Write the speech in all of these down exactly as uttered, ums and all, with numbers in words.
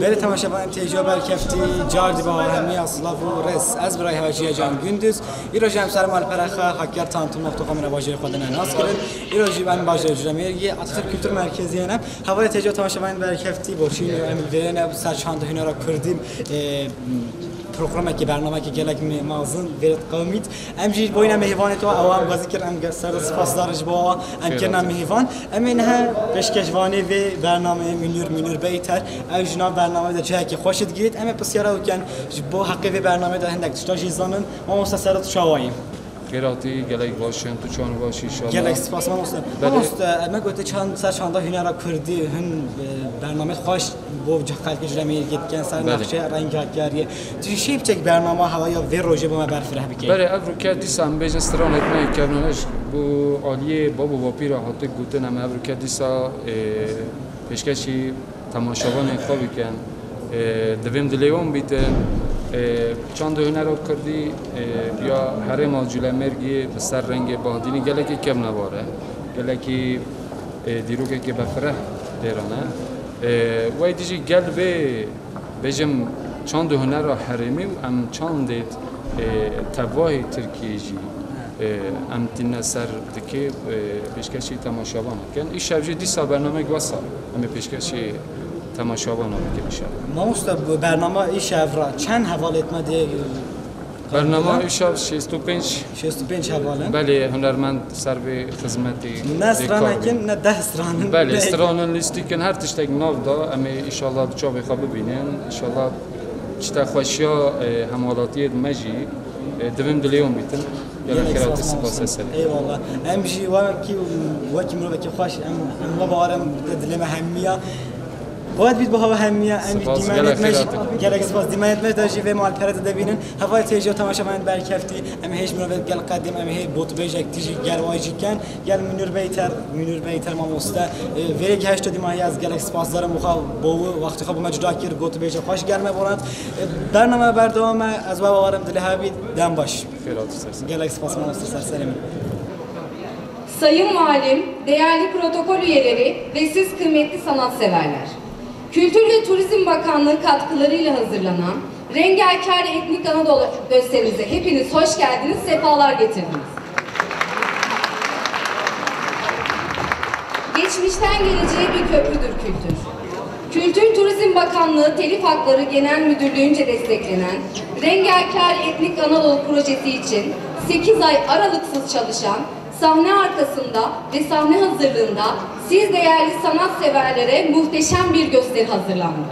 Belê temaşevanên têca berkeftî, car dî ba hemiya silav û rêz. Ez birayê hewe Jiya Can Gündüz. Îro jî em ser malpera xwe Hakkari Tanıtım nokta com'ê re bajêrê xwe dine nas kirin. Îro jî em bajêrê Culemêrgê Atatürk Kültür Merkezi'ye ne. Hevalê têca temaşevanên berkeftî, boşîn em vêrene ser çanda hunera kurdî, e, programekî, bernamekî gelek me-, mezin vêret qewmît. Em jî boyne mêvanê to, ew em xwezî kir, em ge-, ser spasdar ji bo em kirine mêvan. Em ê niha pêşkêşvanê vê bernameyê Münir, Münir Beyter. Ew ji nav bernameyê de cihekî xweş digirêt. Em ê pisyara wî ken ji bo heqê vê bernameyê de hindek tişta jî zanin. Mamoste ser tu çawa yî? Xêratî, gelek baş in, tu çawan baş inşallah. Gelek spas mamoste. Belê. Mamoste, me gote çand, ser çanda hunera kurdî hin, e, bernameyê xweş bo cih xelkê Culemêrgê dikin, ser Belê. nexşe rengakiyariyê. Tu jî şêy biçek bernama hewaya vê rojê bo me berfireh bikey. Belê, ev rûke dîsa em bêjin stranê me kevnane ji bo aliyê bab û bapîra hate gotin, em ev rûke dîsa, e, pêşkêşî temaşevanên xwe bikin. E, divêm dilê wan bîtin. E, çand û hunera kurdî, e, ya herêma Culemêrgê bi ser rengê Bahdînî gelekî kevnebar e. Gelekî, e, dîrokekê bifireh dêran e. E, wey dijî gel vê bêjim çand û hunera herêmî û em çandê, e, tevahî Tirkiyê jî, e, em tîne ser dikê, e, pêşkêşî temaşevan bikin. Îşev jî dîsa bernamek wesa em ê pêşkêşî temaşevan bikin inşallah. Mamoste, bu bernama îşev ra çend hevalêt me dê Bernama îşev şêst û pênc. Şêst û pênc heval in. Belê, hunermend ser vê xizmetê Ne stranekin, ne deh stranin. Belê, stranin, lîstîkin, her tiştek nav da. Em ê inşallah bi çavê xwe bibînin. Inşallah çite xweşiya, e, hemwelatiyê me jî, e, divêm dilê wan bîtin. Gelek xêratî spas serê. Eyvallah. Em jî wekî, wekî mirovekî xweş, em, em we bawer em dilê me hemiya. Qewet bît bi hewe hemiya, em jî dîmenêt me jî, gelek spas, dîmenêt me de jî vê malpere de dibînin. Hevalê têjî û temaşevanên berkeftî, em hêj mirovê gel qedîm, em hê gotûbêjek tijî gel wayî jî ken, gel Münir Beyter, Münir Beyter mamoste, e, vêrê gihişto dîma heye, ez gelek spasdar im, bo xwe, bo wî wextê xwe bo me cuda kir, gotûbêjek xweş gel me borand. E, bername berdewam e, ez we bawer im dilê hev bît, dem baş. Xêr hat ser ser. Gelek spas mamoste, ser serê min. Sayın Valim, değerli protokol üyeleri ve siz kıymetli sanatseverler. Kültür ve Turizm Bakanlığı katkılarıyla hazırlanan Rengaker Etnik Anadolu gösterimize hepiniz hoş geldiniz, sefalar getirdiniz. Geçmişten geleceğe bir köprüdür kültür. Kültür Turizm Bakanlığı Telif Hakları Genel Müdürlüğü'nce desteklenen Rengaker Etnik Anadolu projesi için sekiz ay aralıksız çalışan, sahne arkasında ve sahne hazırlığında siz değerli sanatseverlere muhteşem bir gösteri hazırlandı.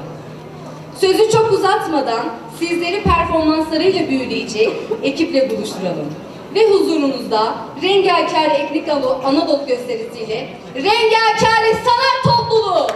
Sözü çok uzatmadan sizleri performanslarıyla büyüleyecek ekiple buluşturalım. Ve huzurunuzda Rengaker Etnik Ano-, Anadolu gösterisiyle Rengaker Sanat Topluluğu.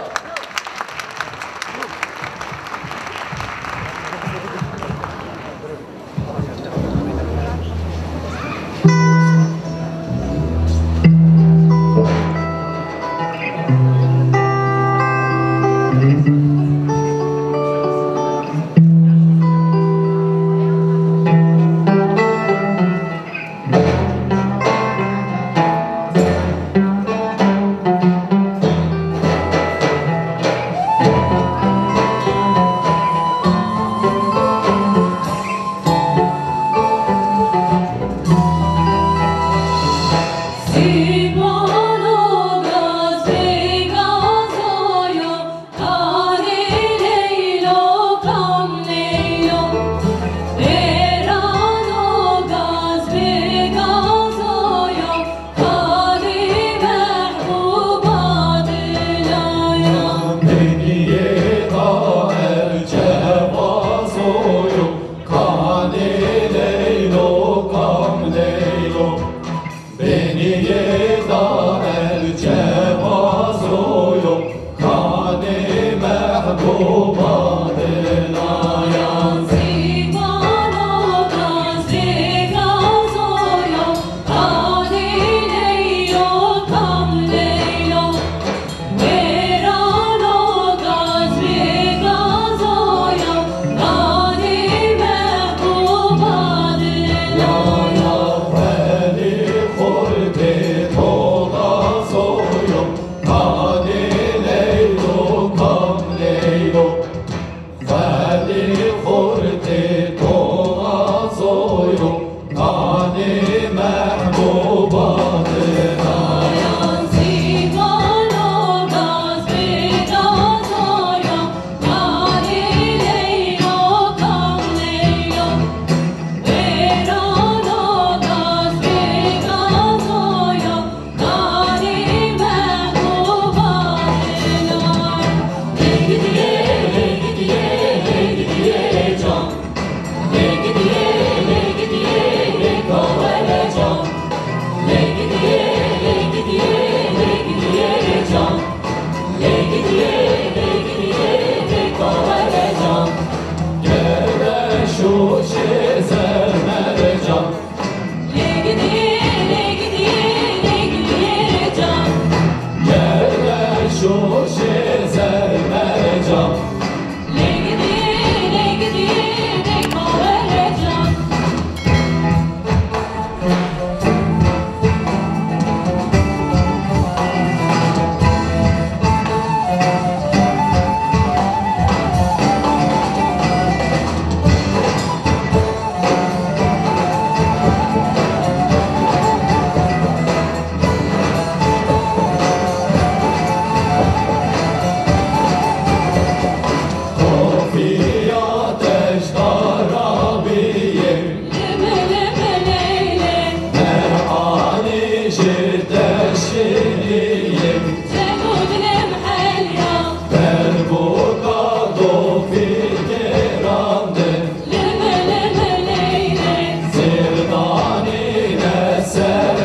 Şêriyê. Çek û dilê min heliya. Derboka dofî gêrandin. Limi limi leylê. Zêr danîne ser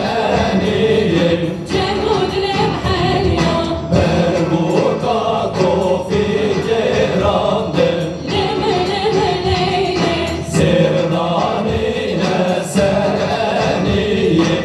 eniyê. Çek û dilê min heliya. Derboka dofî gêrandin. Limi limi leylê. Zêr danîne ser eniyê.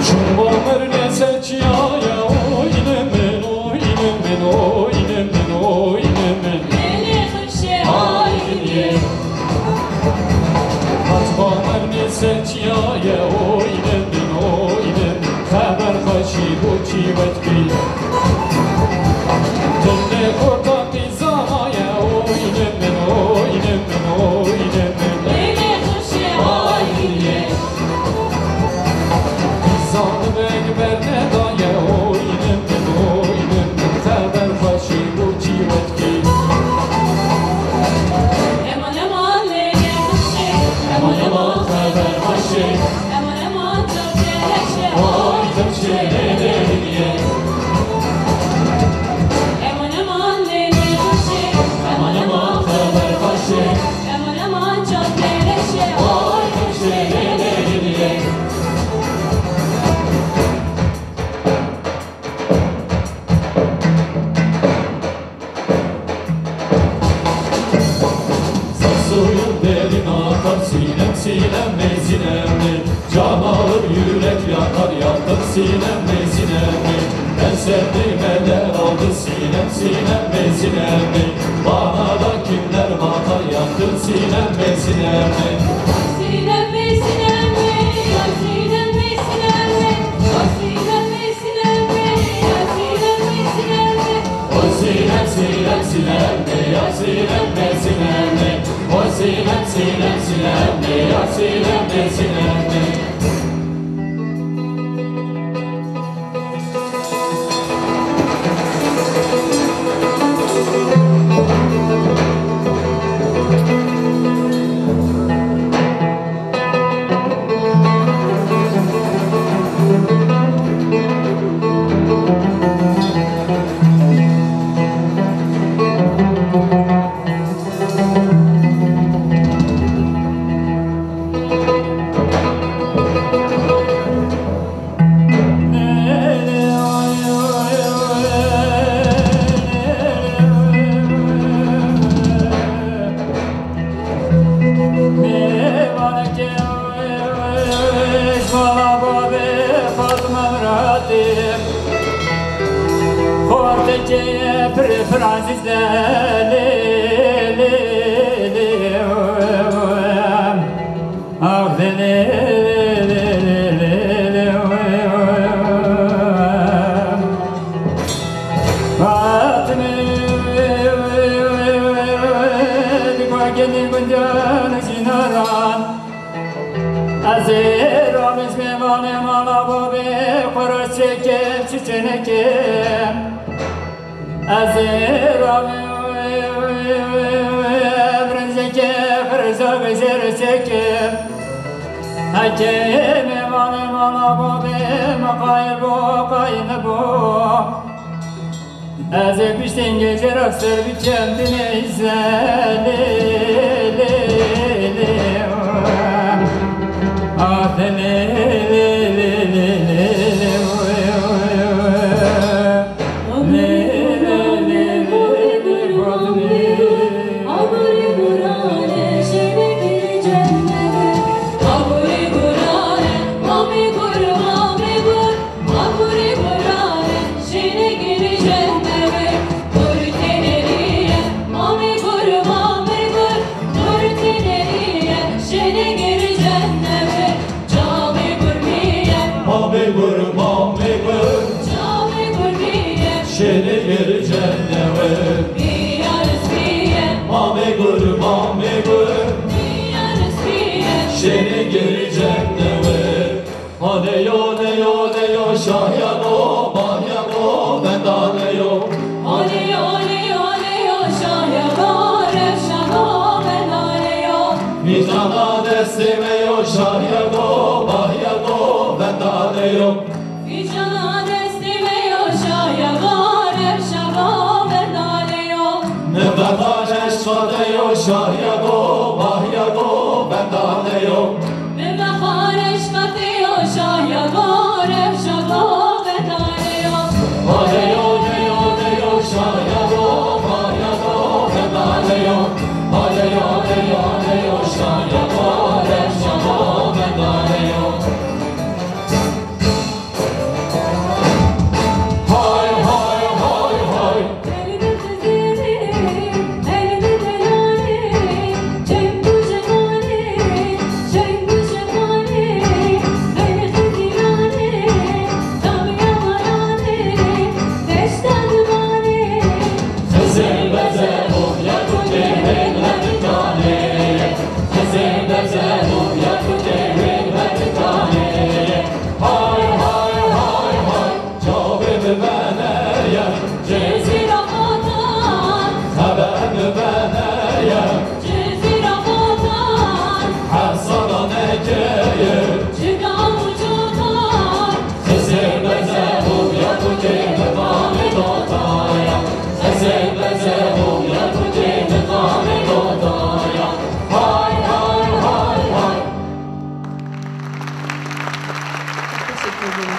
Çûma mernê ser çiyaye, oy îne min, oy îne min, oy îne min, oy îne min. Lêlê xweşê, ay gilê. Hatma mernê ser çiyaye, oy îne min, oy îne min. Xeber xweşî bo çî vetkî. Tune kota qîza maye, oy îne min, oy îne min, oy îne min. Lêlê xweşê, ay gilê. Zanibek bernedaye, oy îne min, oy îne min. Xeber xweşî bo çî vetkî. Eman, eman, lêlê xweşê. Eman, eman, xeber xweşê. Eman, eman, çavkeleşê. Oy, xirçê lêlê giliyê. Eman, eman, lêlê xweşê. Eman, eman, xeber xweşê. Eman, eman, çavkeleşê. Oy, xirçê lêlê giliyê. Sesûyû derîn akar sînem sînem ê sînemê. Can alır yürek yakar yaktın sînemê sînemê. En sevdiğim eller aldı sînem sînemê sînemê. Bana da kimler bakar yaktın sînemê sînemê. Sînemê sînemê, ya sînemê sînemê, ya sînemê. O sînem, sînem, sînem, ya sînem, sînem, sînem, sînem, sînem, sînem, ya sînem, sînem. Mêvanekê ji mala babê Fatime Miratê, xortekê pir, pir ezîz de lê, lê, lê, lê, ax de lê, lê, lê, lê, lê, Fatime. Yeni guncan cinaran. Ez ê ramîz mêvanê mala babê xwe re çêkim, çi çênekim. Ez ê ramî birincekê xirza bi jêr çêkim. Heke mêvanê mala babê me qayil bo, qayil nebo. Ez ê piştên gece re ser bikem dinê îze, lê, lê, lê, lê, ah, lê, lê, lê. Mamê gur, mamê gur. Çavê gur bîye. Şênê gir cennewê. Bîyaris bîye. Mamê gur, mamê gur. Bîyaris bîye. Şênê gir cennewê. Hale yo, le yo, le yo, şahya go, bahya go, bendane yo. Hale yo, le yo, le yo, şahya go, refşa go, bendane yo. Fîcana destê me yo, şahya go, bahya go, bendane yo. Fîcana destê me yo, şahya go, refşa go, bendane yo. Min vexar eşqa te yo, şahya go, bahya go, bendane yo. Min vexar eşqa te yo, şahya go, refşa go, bendane yo. Hale yo, le yo, le yo, şahya go, bahya go, bendane yo. Hale yo, le yo, le yo, şahya go, refşa go, bendane yo. Hay, hay, hay, hay. Xizir beze û ya ku tê wê lebikanê. Xizir beze û ya ku tê wê lebikanê. Hay, hay, hay, hay. Çavê min veneye. Cizîra Xotan. Xeber min veneye. Cizîra Xotan. Hesada nekeye. Çika û çotan. Xizir beze û ya ku tê miqamê dotaya. Xizir beze û ya ku tê miqamê dotaya. Hay, hay, hay, hay. Teşekkür ederim.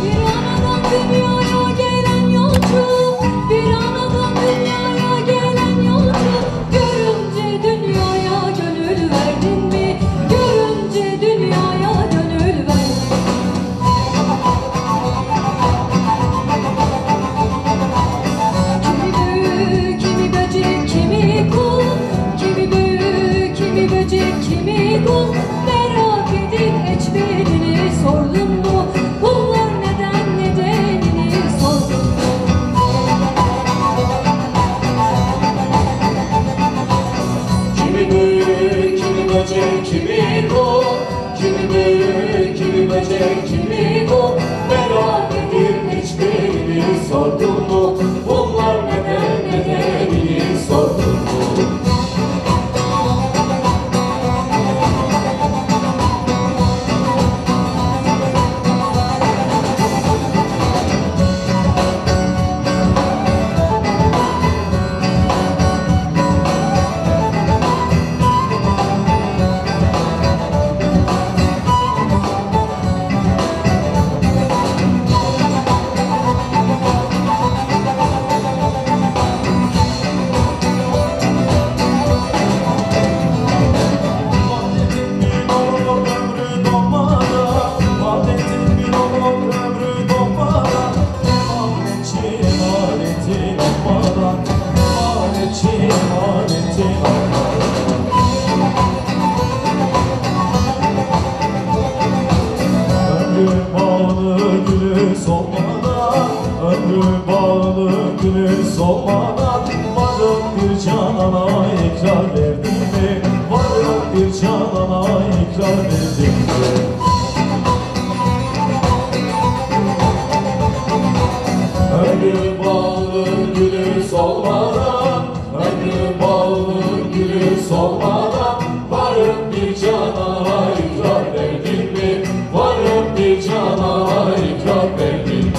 Bir anadan dünyaya gelen yolcu, bir anadan dünyaya gelen yolcu, görünce dünyaya gönül verdin mi? Görünce dünyaya gönül verdin mi? Kimi büyü, kimi böcek, kimi kul, kimi büyü, kimi böcek, kimi kul. Merak edip hiçbirini sordun mu? Kullar neden, nedenini sordun mu? Kimi büyü, kimi böcek, kimi kul. Kimi büyü, kimi böcek, kimi kul. Merak edip hiçbirini sordun mu? Bunlar neden, nedenini sordun mu? Canana ikrar verdin mi? Varım bir canana ikrar verdin mi? Ömrüm bağlı gülü solmadan, ömrüm bağlı gülü solmadan, varım bir canana ikrar verdin mi? Varım bir canana ikrar verdin mi?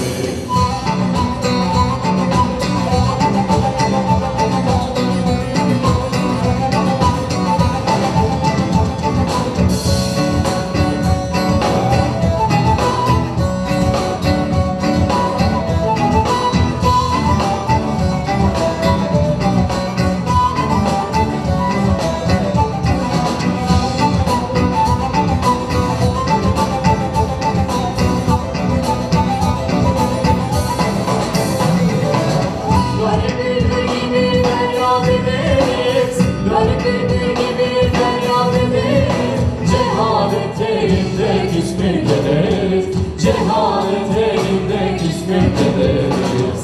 Garip bülbül gibi feryat ederiz, garip bülbül gibi feryat ederiz. Cehalet elinde küsmekteyiz, cehalet elinde küsmekteyiz.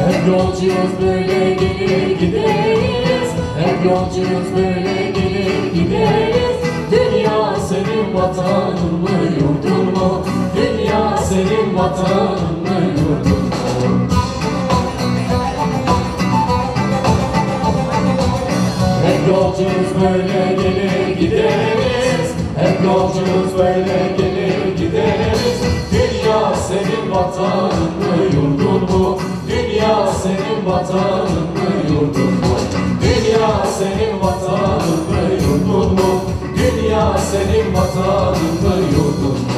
Hep yolcuyuz, böyle gelir gideriz, hep yolcuyuz, böyle gelir gideriz. Dünya senin vatanın mı, yurdun mu? Dünya senin vatanın mı, yurdun mu? Hep yolcuyuz, böyle gelir gideriz, hep yolcuyuz, böyle gelir gideriz. Dünya senin vatanın mı, yurdun mu? Dünya senin vatanın mı, yurdun mu? Dünya senin vatanın mı, yurdun mu? Dünya senin vatanın mı, yurdun mu?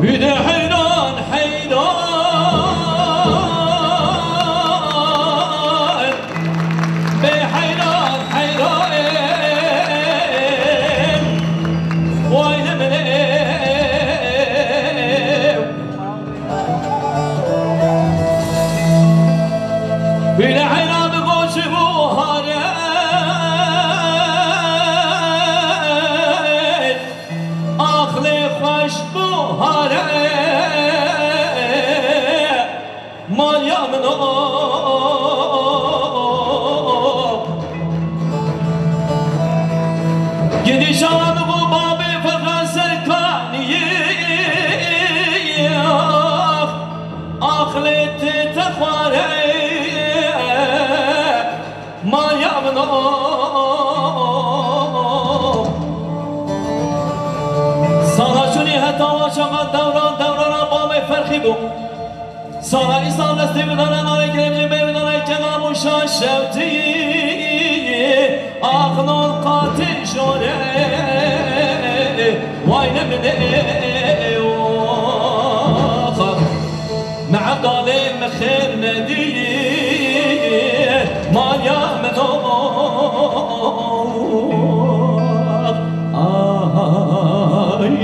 Wî de heyran, heyran. Bê heyran, heyran, wayne min ê. Wî de heyran bi goşî bû hare, axlê xweş bû hare. Maliya min o. Gidîşa min bû babê Ferqan Serkaniyê. Ax, ax lê tê te xware. Maliya min o. Sala şûnî heta waşaxa dewran dewrana babê Ferqî bû. Sala îsal destê bidane nalê kilemcê bê bidane kelam û şaş şewtî. Ax nol qatê şore. Wayne min ê, ax. Me evdalê min xêr nedî. Maliya min o. Ay.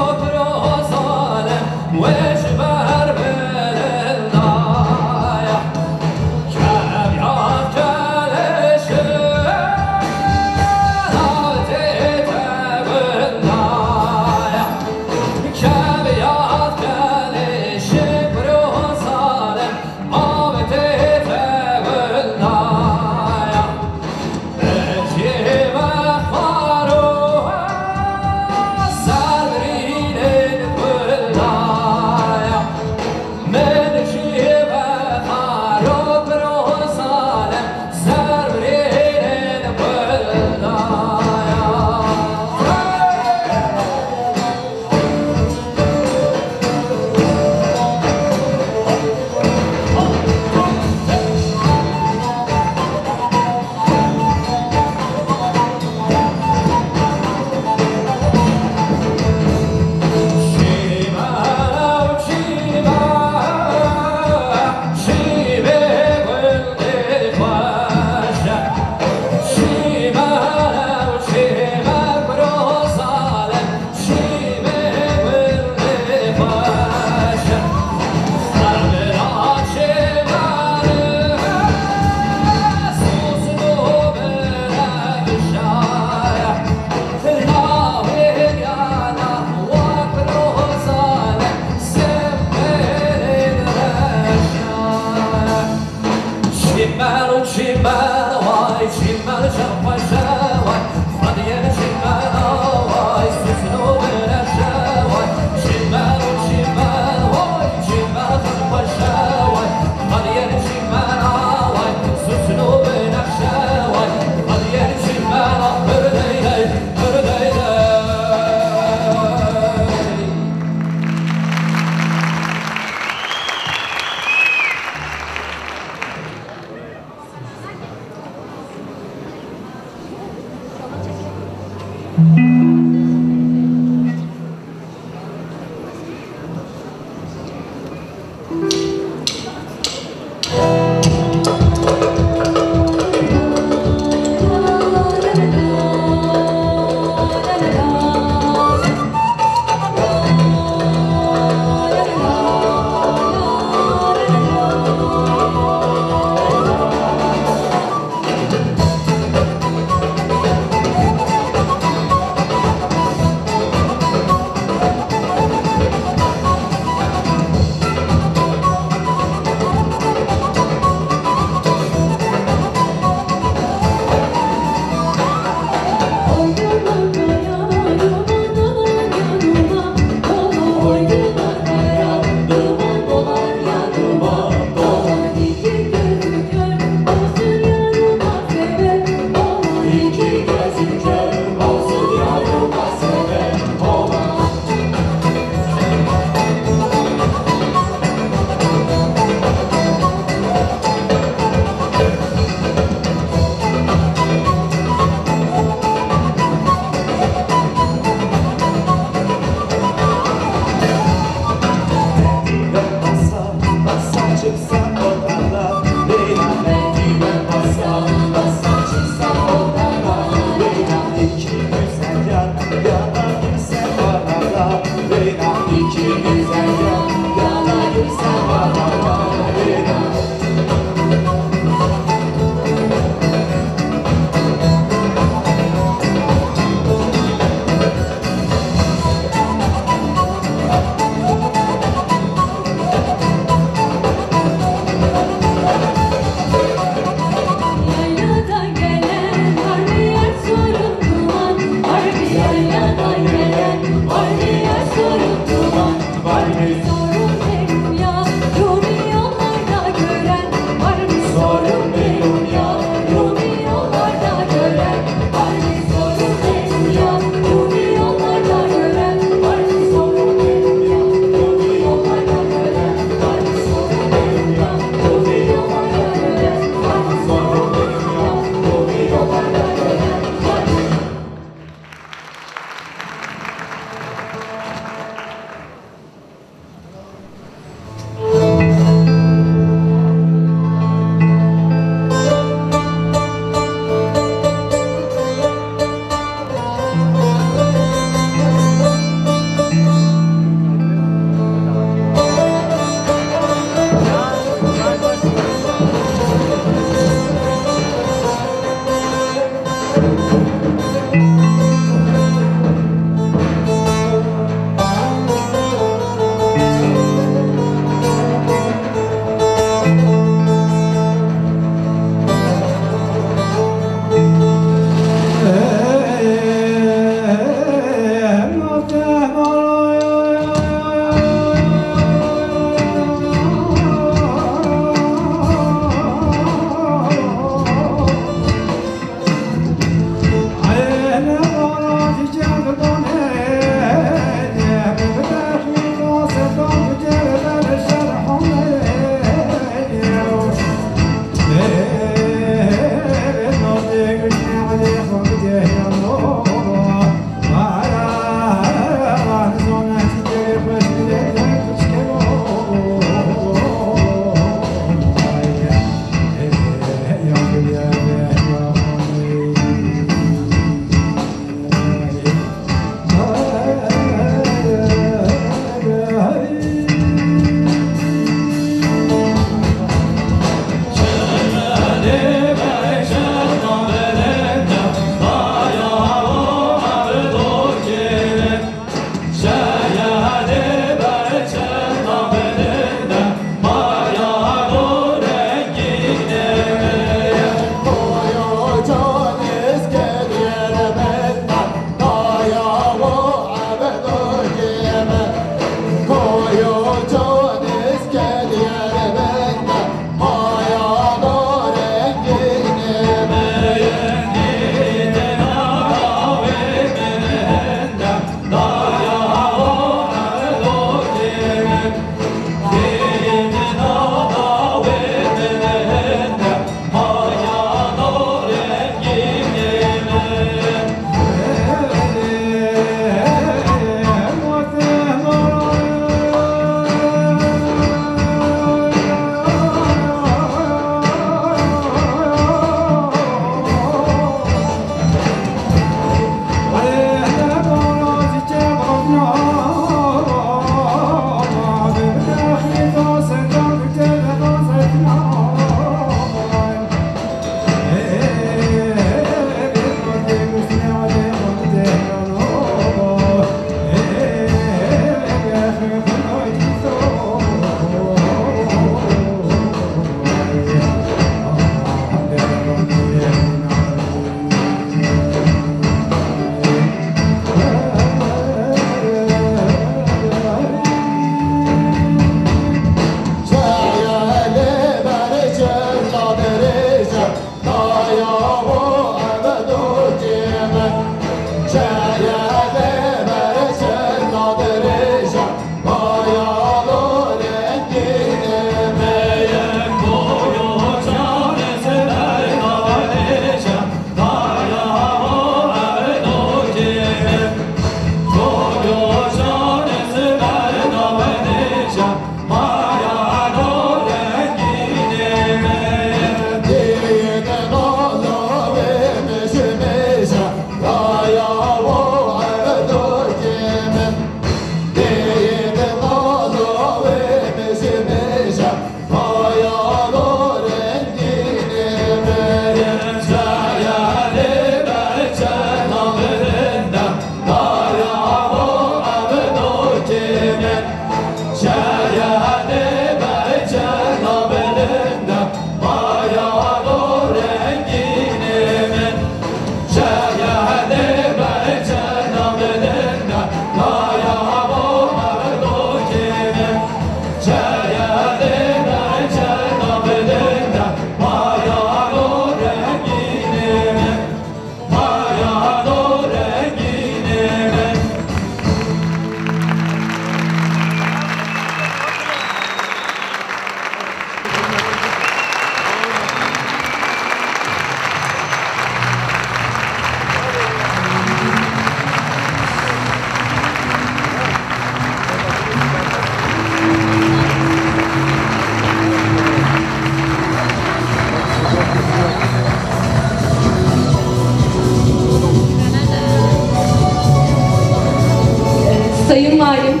Sayın Valim,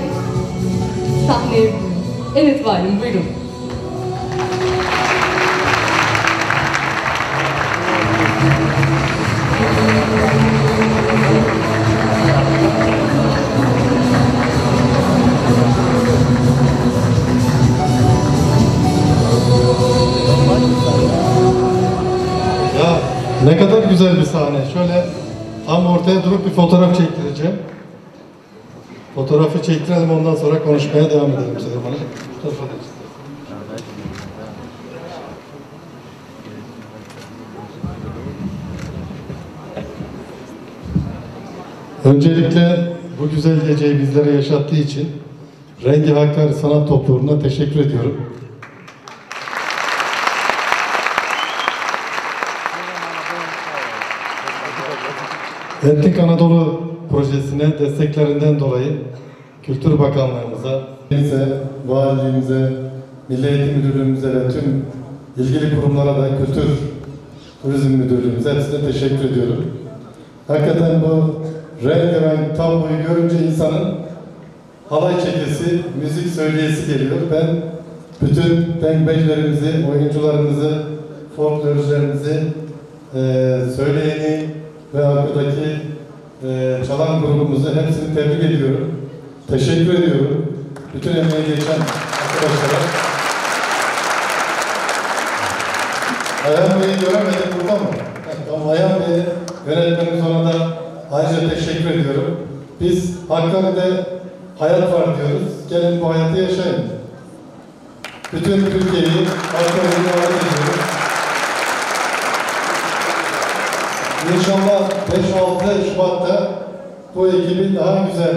sahneye buyurun. Evet Valim, buyurun. Ya, ne kadar güzel bir sahne. Şöyle tam ortaya durup bir fotoğraf çektireceğim. Fotoğrafı çektirelim, ondan sonra konuşmaya devam edelim Selim Hanım. Şu tarafa geçin. Öncelikle bu güzel geceyi bizlere yaşattığı için Rengi Hakkari Sanat Topluluğu'na teşekkür ediyorum. Etnik Anadolu projesine desteklerinden dolayı Kültür Bakanlığımıza, bize, Valiliğimize, Milli Eğitim Müdürlüğümüze ve tüm ilgili kurumlara da Kültür Turizm Müdürlüğümüze hepsine teşekkür ediyorum. Hakikaten bu rengarenk tabloyu görünce insanın halay çekesi, müzik söyleyesi geliyor. Ben bütün dengbejlerimizi, oyuncularımızı, folklorcularımızı, e, söyleyeni ve arkadaki, e, çalan grubumuzu hepsini tebrik ediyorum. Teşekkür ediyorum. Bütün emeği geçen arkadaşlara. Ayhan Bey'i göremedim, burada mı? Heh, tamam, Ayhan Bey, yönetmenimiz, ona da ayrıca teşekkür ediyorum. Biz Hakkari'de hayat var diyoruz. Gelin bu hayatı yaşayın. Bütün Türkiye'yi Hakkari'ye davet ediyoruz. İnşallah beş altı Şubat'ta bu ekibi daha güzel,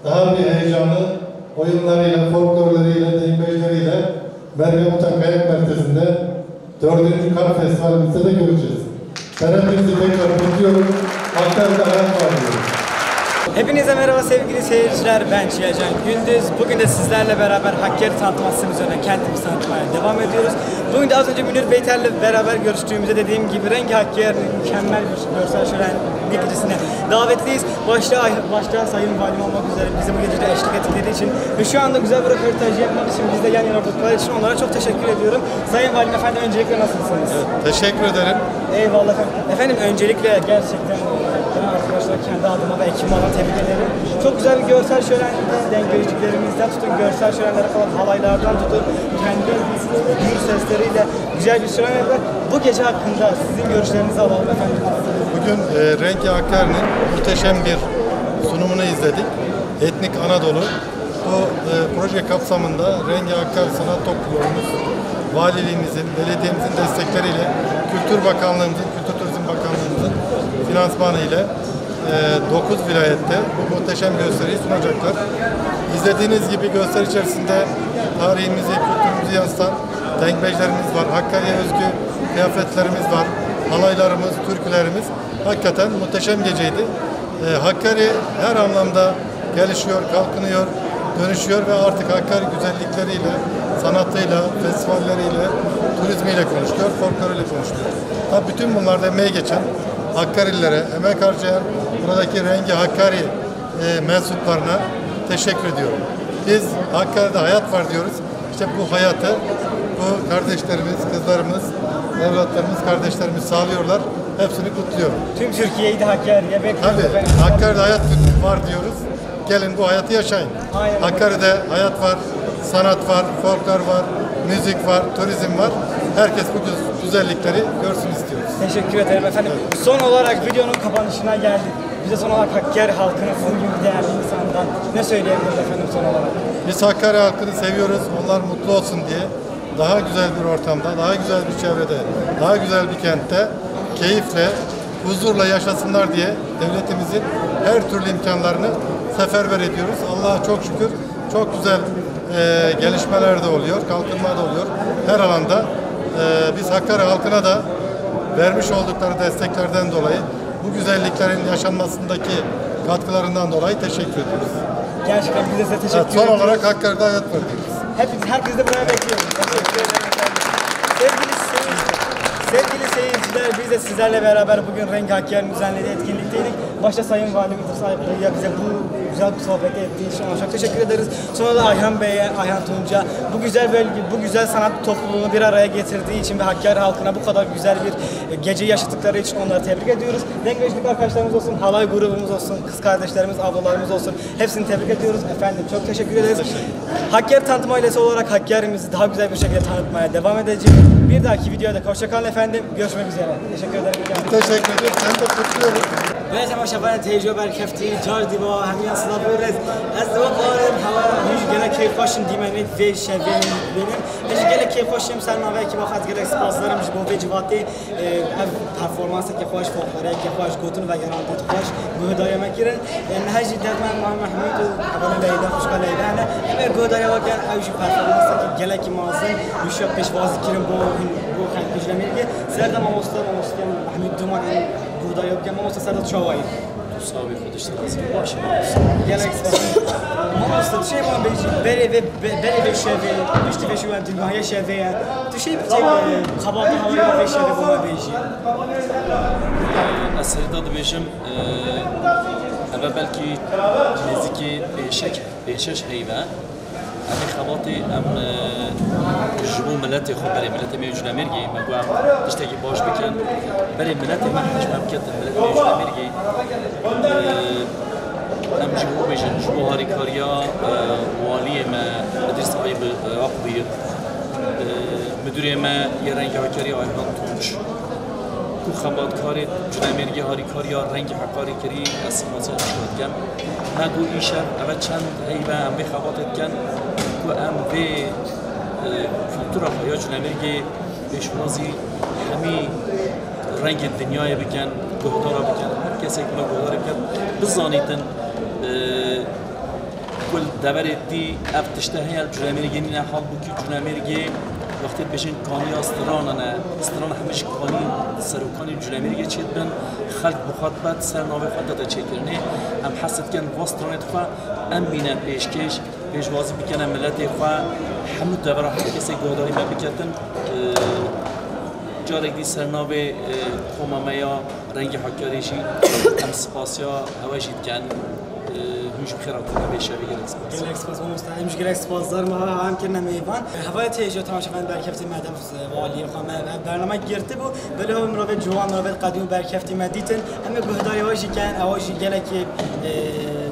daha bir heyecanlı oyunlarıyla, folklorlarıyla, dengbejleriyle Meryem Utan Kayak Merkezi'nde dördüncü Kar Festivalimizde de göreceğiz. Ben hepinizi tekrar kutluyorum. Hakkari'de hayat var diyorum. Hepinize merhaba sevgili seyirciler, ben Çiğacan Gündüz. Bugün de sizlerle beraber Hakkari tanıtmasının üzerine kentimizi tanıtmaya devam ediyoruz. Bugün de az önce Münir Beyter'le beraber görüştüğümüzde dediğim gibi Rengi Hakkari'nin mükemmel bir görsel şölen neticesine davetliyiz. Başta, başta Sayın Valim olmak üzere bize bu gecede eşlik ettikleri için ve şu anda güzel bir röportaj yapmak için bizle yan yana oldukları için onlara çok teşekkür ediyorum. Sayın Valim efendim, öncelikle nasılsınız? Evet, teşekkür ederim. Eyvallah efendim. Efendim, öncelikle gerçekten, e, ben arkadaşlar kendi adıma ve ekibim adına tebrik ederim. Çok güzel bir görsel şölen, dengbejliklerimizden tutun, görsel şölenlere falan, halaylardan tutun, kendi gür sesleriyle güzel bir şölen yaptılar. Bu gece hakkında sizin görüşlerinizi alalım efendim. Bugün, e, Rengi Hakkari'nin muhteşem bir sunumunu izledik. Etnik Anadolu. Bu, e, proje kapsamında Rengi Hakkari Sanat Topluluğumuz, valiliğimizin, belediyemizin destekleriyle, Kültür Bakanlığımızın, Kültür Turizm Bakanlığımızın finansmanı ile, e, dokuz vilayette bu muhteşem gösteriyi sunacaklar. İzlediğiniz gibi gösteri içerisinde tarihimizi, kültürümüzü yansıtan dengbejlerimiz var, Hakkari'ye özgü kıyafetlerimiz var, halaylarımız, türkülerimiz. Hakikaten muhteşem geceydi. E, Hakkari her anlamda gelişiyor, kalkınıyor, dönüşüyor ve artık Hakkari güzellikleriyle, sanatıyla, festivalleriyle, turizmiyle konuşuluyor, folkloruyla konuşuluyor. Tabii bütün bunlarda emeği geçen Hakkarililere, emek harcayan buradaki Rengi Hakkari, e, mensuplarına teşekkür ediyorum. Biz Hakkari'de hayat var diyoruz. İşte bu hayatı bu kardeşlerimiz, kızlarımız, evlatlarımız, kardeşlerimiz sağlıyorlar. Hepsini kutluyorum. Tüm Türkiye'yi de Hakkari'ye bekliyoruz Tabii, efendim. Hakkari'de hayat var diyoruz. Gelin bu hayatı yaşayın. Aynen. Hakkari'de hayat var, sanat var, folklor var, müzik var, turizm var. Herkes bu güz-, güzellikleri görsün istiyoruz. Teşekkür ederim efendim. Evet. Son olarak videonun kapanışına geldik. Bize son olarak Hakkari halkına, sizin gibi bir değerli insandan ne söyleyebiliriz efendim son olarak? Biz Hakkari halkını seviyoruz. Onlar mutlu olsun diye daha güzel bir ortamda, daha güzel bir çevrede, daha güzel bir kentte keyifle, huzurla yaşasınlar diye devletimizin her türlü imkanlarını seferber ediyoruz. Allah'a çok şükür, çok güzel, e, gelişmeler de oluyor, kalkınma da oluyor. Her alanda, e, biz Hakkari halkına da vermiş oldukları desteklerden dolayı, bu güzelliklerin yaşanmasındaki katkılarından dolayı teşekkür ediyoruz. Gerçekten biz de size teşekkür Evet, son ediyoruz. olarak Hakkari'de hayat var diyoruz. Hepimiz, herkesi de buraya bekliyoruz. Teşekkür ederim efendim. Sevgili seyirciler, sevgili Seyirciler, biz de sizlerle beraber bugün Rengi Hakkari'nin düzenlediği etkinlikteydik. Başta Sayın Valimiz Mustafa Bey'e bize bu güzel bir sohbeti ettiği için ona çok teşekkür ederiz. Sonra da Ayhan Bey'e, Ayhan Tunç'a bu güzel bölge, bu güzel sanat topluluğunu bir araya getirdiği için ve Hakkari halkına bu kadar güzel bir e, gece yaşattıkları için onları tebrik ediyoruz. Dengecilik arkadaşlarımız olsun, halay grubumuz olsun, kız kardeşlerimiz, ablalarımız olsun. Hepsini tebrik ediyoruz efendim. Çok teşekkür ederiz. Hakkari Tanıtım Ailesi olarak Hakkari'mizi daha güzel bir şekilde tanıtmaya devam edeceğiz. Bir dahaki videoda hoşça kalın efendim. Görüşmek üzere. Teşekkür ederim. Teşekkür ederim. Ben de kutluyorum. Ve temaşevanê têjo berkeftî, car dî va hemiyan silav û rêz. Ez dewam karim, hewa hûn jî gelek keyfxweş in dîmenê vê şevê bînin. Ez jî gelek keyfxweş im, ser navê Ekîba xwe ez gelek spasdarim ji bo vê civatê. Ev performanseke xweş, folkloreke xweş, gotin vegerandên xweş guhdarî me kirin. Niha jî derdma Mame Mehmûd û hevalê Leyla, xwişka Leyla hene. Em ê guhdarî we kirin, ew jî performanseke gelekî mezin, wî şiya pêşwazî kirin bo hûn, bo xelkê ji Amerîkê. Ser de mamoste, mamoste Mehmûd Duman em guhdarî we bikin. Mamoste ser de çawa yî? Sağ ol, Xwedê ji te razî be. Baş e. Gelek spas. Mamoste, tu şey bana bêjî, berê vê, be-, berê vê şevê, piştî vê şevê, dinyaya şevê ye. Tu şey biçe, e, xebata hawaya vê şevê bana bêjî. Ez serî de dibêjim, e, eve belkî nêzîkî pêşek, pêşeş heyve. Em ê xebatê em, e, ji bo miletê xwe berê, miletê me yê Culemêrgê, me got em tiştekî baş bikin. Berê miletê me hej me biketin, miletê me yê Culemêrgê. E, em jî hûn bêjin, ji bo harîkariya, e, waliyê me Idrîs Ayb, e, Akbî, e, midûrê me yê rengî Hakkariya Ayhan Tunç, ku xebatkarê Culemêrgê harîkariya rengî Hakkariya kirî, ez spas dikim. Me got îşev, eve çend heyve em vê xebatê dikin, ku em vê, e, kultura xwe ya Culemêrgê pêşwazî hemî rengên dinyayê bikin, guhdara bikin, her kesek me guhdarê bikin, bizanîtin, e, ku li deverê dî ev tişte heye, li Culemêrgê nîne, halbûkî Culemêrgê wextê dibêjin kaniya stranan e, stran hemî ji kanî serokanî Culemêrgê çêdibin, xelk bi xwe dibe, di ser navê xwe dide çêkirinê. Em hez dikin va stranê xwe em bîne pêşkêş, pêşwazî bikene miletê xwe, hemû devera her kesê guhdarî me biketin. Ee, carek dî ser navê, e, koma me ya Rengî Hakkariya jî em spasiya hewe jî dikin. Ee, hûn jî bi xêr hatine vê şevê, gelek spas. Gelek spas mamoste. Em jî gelek spasdar me, ha, em kirine mêvan. Hevalê têjo temaşevan berkeftî me dem, e, waliyê xwe me, e, bername girtibû. Belê ew mirovê ciwan, mirovê qedîm û berkeftî me dîtin. Em ê guhdarî ew jî ken, ew jî gelekî, e,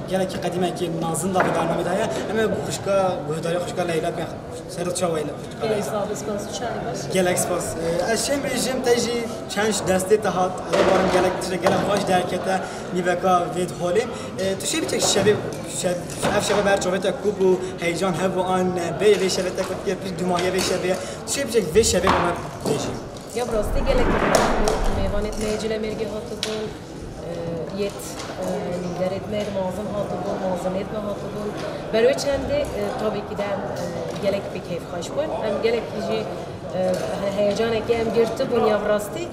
gelekî qedîmekî mezin da vê bernamê de heye. Em ê xwişka guhdarî xwişka Leyla ken. Ser çawa Leyla? Gelek spas, spas û çawa baş. Gelek spas. E, ez şêm bêjim te jî çend ji destê te hat. Ez barim gelek tiştek gelek xweş derkete nîveka vê holê. E, tu şê biçek şevê, şev, ev şeve ber çavê te ku bû, heyecan hebû an ne, bê vê şevê te ku pir dûmahiye vê şevê. Tu şê biçek vê şevê bana bêjî. Ya bi rastî gelekî xweş bû. Mêvanêt me yê Culemêrgê hatibûn, e, yêt, e, lîderêt me yêt mezin hatibûn, mezinêt me hatibûn. Ber wê çendê, e, tabî kî de em, e, gelek pê keyfxweş bûn. Em gelekî jî, e, he-, heyecanekê em girtibûn ya bi rastî.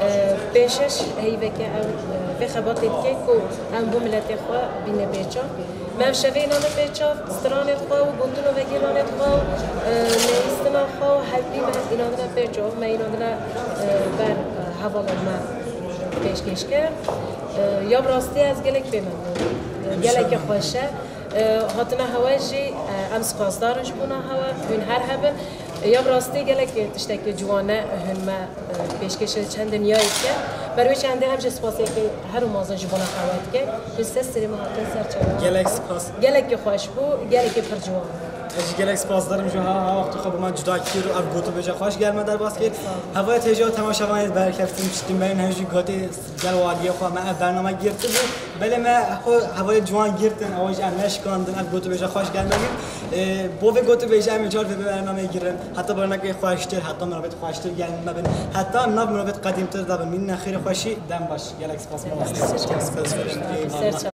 E, pêşeş heyveke em, e, vê xebatê dike ku em bo miletê xwe bîne pêça. Me ev şevê înane pêça, stranê xwe û gotin û vegîranê xwe û, e, nivîstina xwe û hevdî me înandine pêça, me înandine, e, ber, e, hevalên me pêşkêş kir. E, ya bi rastî ez gelek pê memnûn im. E, gelekî xweş e. E, hatina hewe jî, e, em spasdar in ji bona hewe, hûn her hebin. E, ya bi rastî gelek tiştekî ciwan e, hûn me, e, pêşkêşê çend dinyayê dike. Ber wê çendê em jî spasiyekî her û mezin ji bona hewe dike. Ji ser serê me hate ser çava. Gelek spas. Gelekî xweş bû, gelekî pir ciwan bû. Ez jî gelek spasdar im ji ha, ha wextê xwe bi me cuda kir û ev gotûbêje xweş gel me derbas kir. Hevalê têjo temaşevanê berkeftin piştî me yên hejî gotê gel waliyê xwe me ev bername girtibû. Belê me xwe hevalê ciwan girtin, ew jî em neşikandin, ev gotûbêje xweş gel me bîn. Ê, bo vê gotûbêje em ê car vê bernameyê girin. Heta baranekê xweştir, heta mirovêt xweştir gel me bin. Heta nav mirovêt qedîmtir de bin. Mînine xêr û xweşî, dem baş. Gelek spas mamoste. Ser çava.